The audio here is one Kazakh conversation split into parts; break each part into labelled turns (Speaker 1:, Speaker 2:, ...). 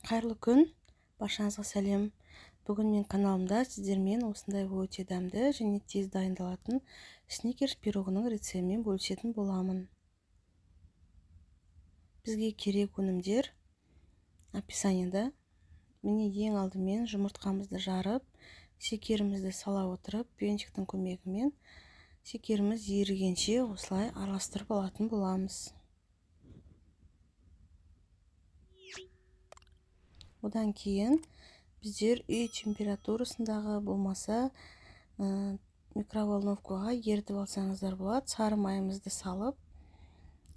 Speaker 1: Қайырлы күн, баршаңызға сәлем. Бүгін мен каналымда сіздермен осындай өте дәмді және тез дайындалатын сникерс пирогының рецептімен бөлісетін боламын. Бізге керек өнімдер описаниеда. Міне, ең алдымен жұмыртқамызды жарып, шекерімізді сала отырып, венчиктің көмегімен шекеріміз ерігенше осылай араластырып алатын боламыз. Одан кейін біздер үй температурасындағы болмаса микроволновкаға ерітіп алсаңыздар болады. Сары майымызды салып,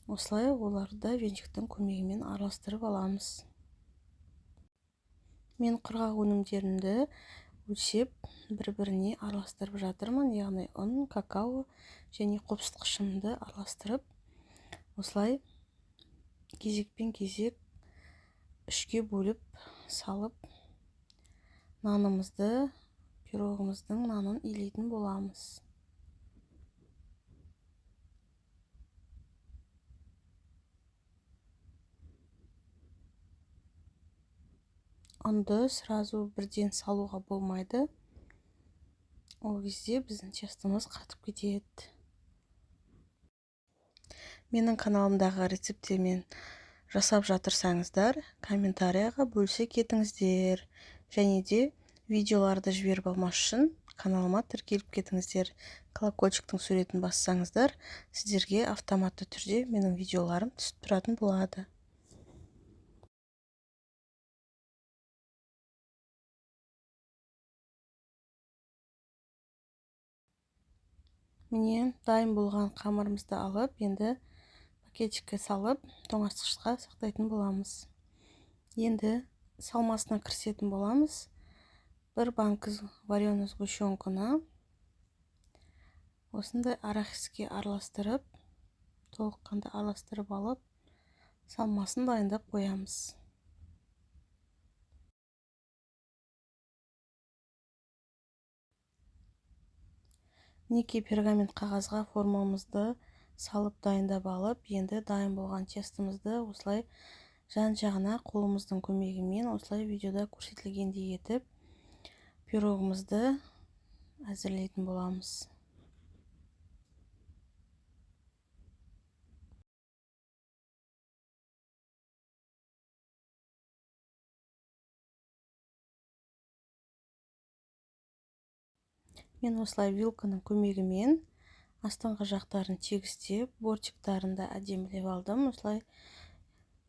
Speaker 1: осылай оларды венчиктің көмегімен араластырып аламыз. Мен құрғақ өнімдерімді өлшеп бір-біріне араластырып жатырмын, яғни ұн, какао және қопсытқышымды араластырып, осылай кезекпен кезек үшке бөліп салып, нанымызды, пирогымыздың нанын илейтін боламыз. Ұнды сразу бірден салуға болмайды. Ол кезде біздің тестомыз қатып кетеді. Менің каналымдағы рецепттермен жасап жатырсаңыздар, комментарияға бөлісе кетіңіздер. Және де видеоларды жіберіп алмас үшін каналыма тіркеліп кетіңіздер. Колокольчиктің суретін бассаңыздар, сіздерге автоматты түрде менің видеоларым түсіп тұратын болады. Міне, дайын болған қамырымызды алып, енді пакетикке салып, тоңазытқышқа сақтайтын боламыз. Енді салмасына кірісетін боламыз. Бір банкі вареный сгущенканы осындай арахиске араластырып, толыққанды араластырып алып, салмасын дайындап қоямыз. Мінекей, пергамент қағазға формамызды салып дайындап алып, енді дайын болған тестімізді осылай жан-жағына қолымыздың көмегімен осылай видеода көрсетілгендей етіп пирогымызды әзірлейтін боламыз. Мен осылай вилканың көмегімен астыңғы жақтарын тегістеп, бортиктарын да әдемілеп алдым. Осылай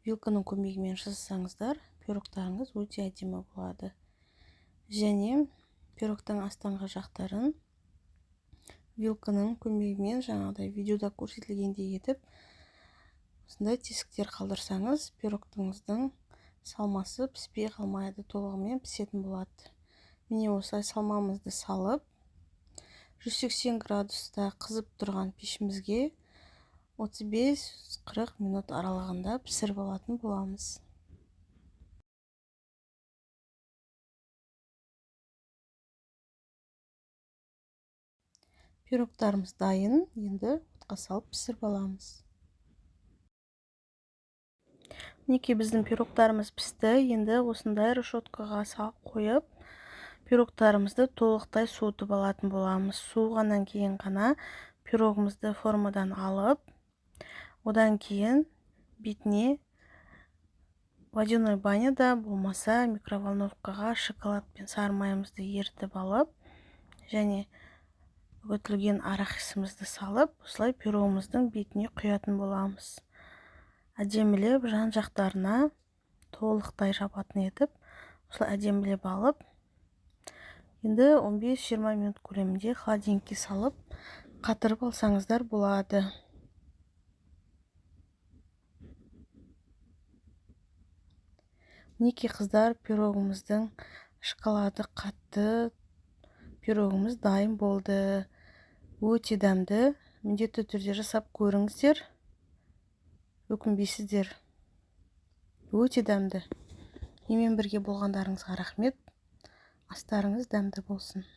Speaker 1: вилканың көмегімен жасасаңыздар, пирогтарыңыз өте әдемі болады. Және пирогтың астыңғы жақтарын вилканың көмегімен жаңағыдай видеода көрсетілгендей етіп осындай тесіктер қалдырсаңыз, пирогтыңыздың салмасы піспей қалмайды, толығымен пісетін болады. Міне, осылай салмамызды салып, 180 градуста қызып тұрған пешімізге 35-40 минут аралығында пісіріп алатын боламыз. Пирогтарымыз дайын, енді отқа салып пісіріп аламыз. Мінекей, біздің пирогтарымыз пісті. Енді осындай решеткаға салып қойып, пирогтарымызды толықтай суытып алатын боламыз. Суығаннан кейін ғана пирогымызды формадан алып, одан кейін бетіне водяной баняда болмаса микроволновкаға шоколад пен сары майымызды ерітіп алып, және үгітілген арахисімізді салып, осылай пирогымыздың бетіне құятын боламыз. Әдемілеп жан-жақтарына толықтай жабатын етіп, осылай әдемілеп алып, енді 15-20 минут көлемінде холодильникке салып, қатырып алсаңыздар болады. Мінекей, қыздар, пирогымыздың шоколады қатты, пирогымыз дайын болды. Өте дәмді, міндетті түрде жасап көріңіздер, өкінбейсіздер. Өте дәмді. Менімен бірге болғандарыңызға рахмет. Астарыңыз дәмді болсын.